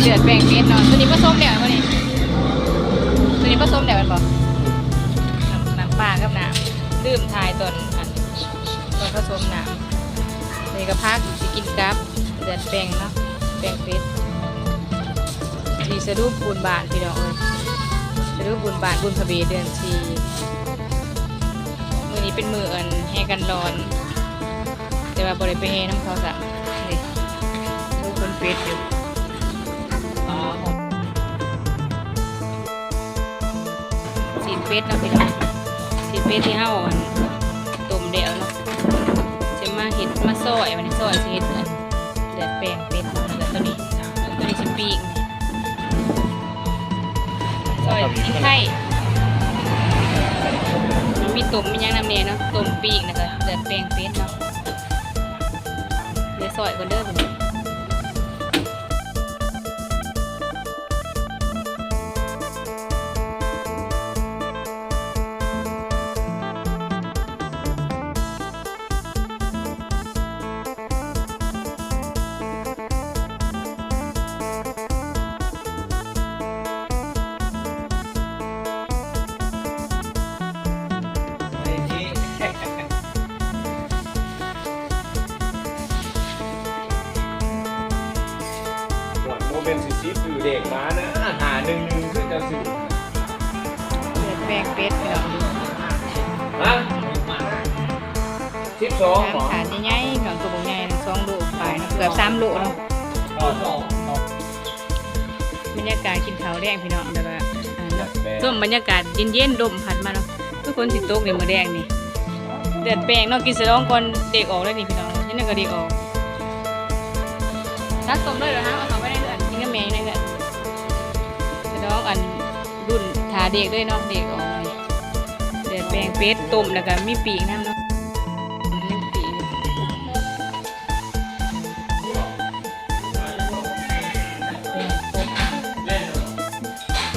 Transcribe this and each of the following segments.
ເດືອດແປ້ງເປັດເນາະ. ຕົວນີ້ປະສົມແລ້ວບໍ່ນີ້? ຕົວນີ້ປະສົມແລ້ວແມ່ນບໍ່? ນ້ຳ ນ້ຳປາກັບນ້ຳ ລືມຖ່າຍຕອນ ອັນ ຕອນປະສົມນ້ຳ. ນີ້ກໍຜັກ ຊິກິນກັບເດືອດແປ້ງເນາະ ແປ້ງເປັດ. ຊິສະດຸບບຸນບ້ານພີ່ນ້ອງເອີຍ ສະດຸບບຸນບ້ານ ບຸນພະເບດເດືອນສີ່. ມື້ນີ້ເປັນມື້ ອັນ ແຫ່ກັນລອນ ແຕ່ວ່າບໍ່ໄດ້ໄປແຫ່ນຳເຂົາຊ້ຳ. ນີ້ ໂອ້ ຄົນເປັດຢູ່. ຊີ້ນເປັດເນາະພີ່ນ້ອງ ຊີ້ນເປັດທີ່ເຮົາ ອັນ ຕົ້ມແລ້ວເນາະ ຊິມາເຮັດ ມາຊອຍ. ບັດນີ້ຊອຍຊິເຮັດ ອັນ ເດືອດແປ້ງເປັດເນາະ. ແລ້ວກໍຕົວນີ້ ຕົວນີ້ຊິປີ້ງ ຊອຍຊິງໄຄ ມັນມີຕົ້ມມີຫຍັງນຳແດ່ເນາະ ຕົ້ມ ປີ້ງ ແລ້ວກໍເດືອດແປ້ງເປັດເນາະ. ດຽວຊອຍກ່ອນເດີ. ໂອ້ຍ ບໍ່ແມ່ນຊິສິບຢູ່ເດ້ ມານະ ຫ້າໜຶ່ງໜຶ່ງ ຄືເຈົ້າຊື້ ເລືອດແປງເປັດພີ່ນ້ອງ. ຮະ ສິບສອງ ສາມ ເບາະ ຖາດໃຫຍ່ໆ ພີ່ນ້ອງ ໂຕບັກໃຫຍ່ ສອງໂລປາຍເນາະ ເກືອບສາມໂລເນາະ. ບັນຍາກາດກິນເຂົ້າແລງພີ່ນ້ອງ ແບບວ່າ ອັນນັ້ນເນາະ ຊົມບັນຍາກາດເຢັນໆ ລົມພັດມາເນາະ ຄືຝົນຊິຕົກນີ້ມື້ແລງນີ້. ເລືອດແປງເນາະ ກິນສະດອງກ່ອນເດັກອອກເລີຍນີ້ພີ່ນ້ອງ ເຮັດຫຍັງກໍເດັກອອກ. ຕັກຕົ້ມເລີຍເດີ ຫາເອົາເຂົ້າໄປໃນເຮືອນ ກິນກັບແມ່ຢູ່ໃນເຮືອນ. ສະດອງ ອັນ ລຸ້ນຖ້າເດັກເລີຍເນາະ ເດັກອອກນີ້. ເລືອດແປງເປັດຕົ້ມ ແລ້ວກໍມີປີ້ງນຳເນາະ ຍັງປີ້ງ.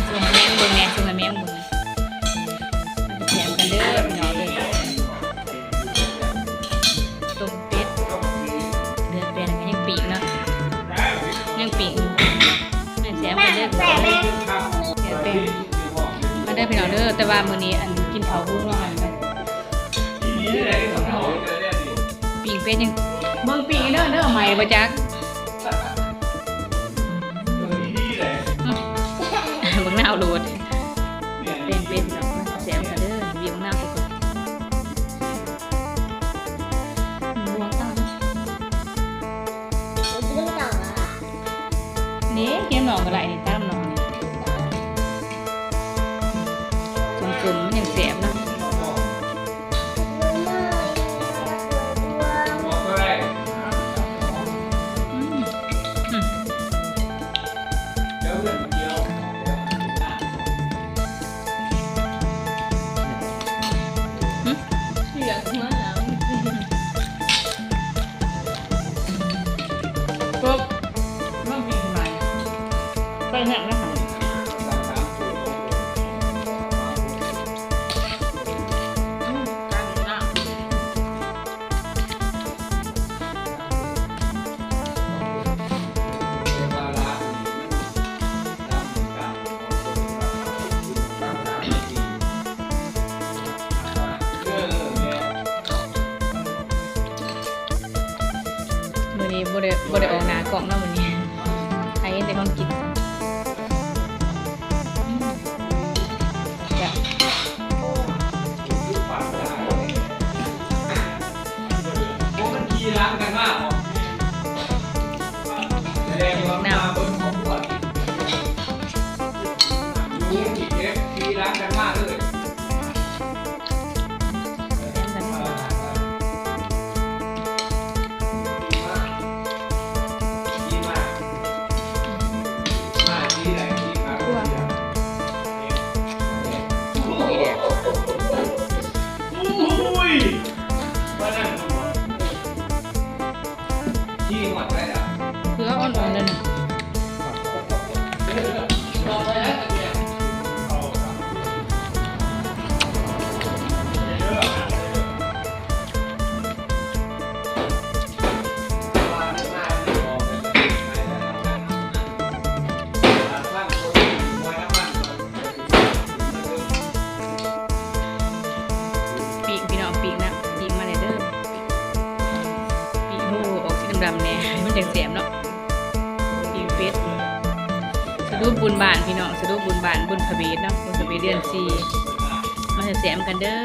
ສົ່ງໃຫ້ແມ່ເບິ່ງແດ່ ສົ່ງໃຫ້ແມ່ເບິ່ງແດ່ ມັນຊິແຊບກັນເດີພີ່ນ້ອງເອີຍ. ຕົ້ມເປັດ ເລືອດແປງກໍຍັງປີ້ງເນາະ ຍັງປີ້ງ ມັນແຊບກັນເດີພີ່ນ້ອງເອີຍ. ເລືອດແປງ ມາເດີພີ່ນ້ອງເດີ ແຕ່ວ່າມື້ນີ້ ອັນ ກິນເຂົ້າຫຸງເນາະ ປີ້ງເປັດຍັງ ເບິ່ງປີ້ງເດີ ເດີ ໃໝ່ບໍ່ຈັກ ບັກນາວໂລດ. ແປງເປັດເນາະ ມັນແຊບຄັກເດີ ບີບບັກນາວໃສ່ກ່ອນ. ນີ້ ເກັບໜອງກໍໄດ້ນີ້ ຕາມໜອງນີ້ ສົ້ມໆ ມັນຍັງແຊບເນາະ. ອືມ ອືມ ຫືມ ສຽງມາຫາ ກົບ ນ້ຳພຣິກໄໝ ໄປແຮກນະ ອືມ ການນະ. ມື້ນີ້ບໍ່ໄດ້ ບໍ່ໄດ້ອອກໜ້າກ້ອງເນາະມື້ນີ້ ໃຫ້ເຫັນແຕ່ຂອງກິນ. ອືມ ແຊບ. ແຊມກັນ. ປີ້ງພີ່ນ້ອງ ປີ້ງນະ ປີ້ງມາແດ່ເດີ ປີ້ງ ໂອ້ ອອກສີດຳໆແດ່ ມັນຈັ່ງແຊບເນາະ ປີ້ງເປັດ ສະດຸບບຸນບ້ານພີ່ນ້ອງ ສະດຸບບຸນບ້ານ ບຸນພະເວດເນາະ ບຸນພະເວດເດືອນສີ່ ມາແຊບໆກັນເດີ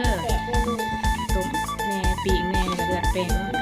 ຕົ້ມແດ່ ປີ້ງແດ່ ແລ້ວກະເລືອດແປງເນາະ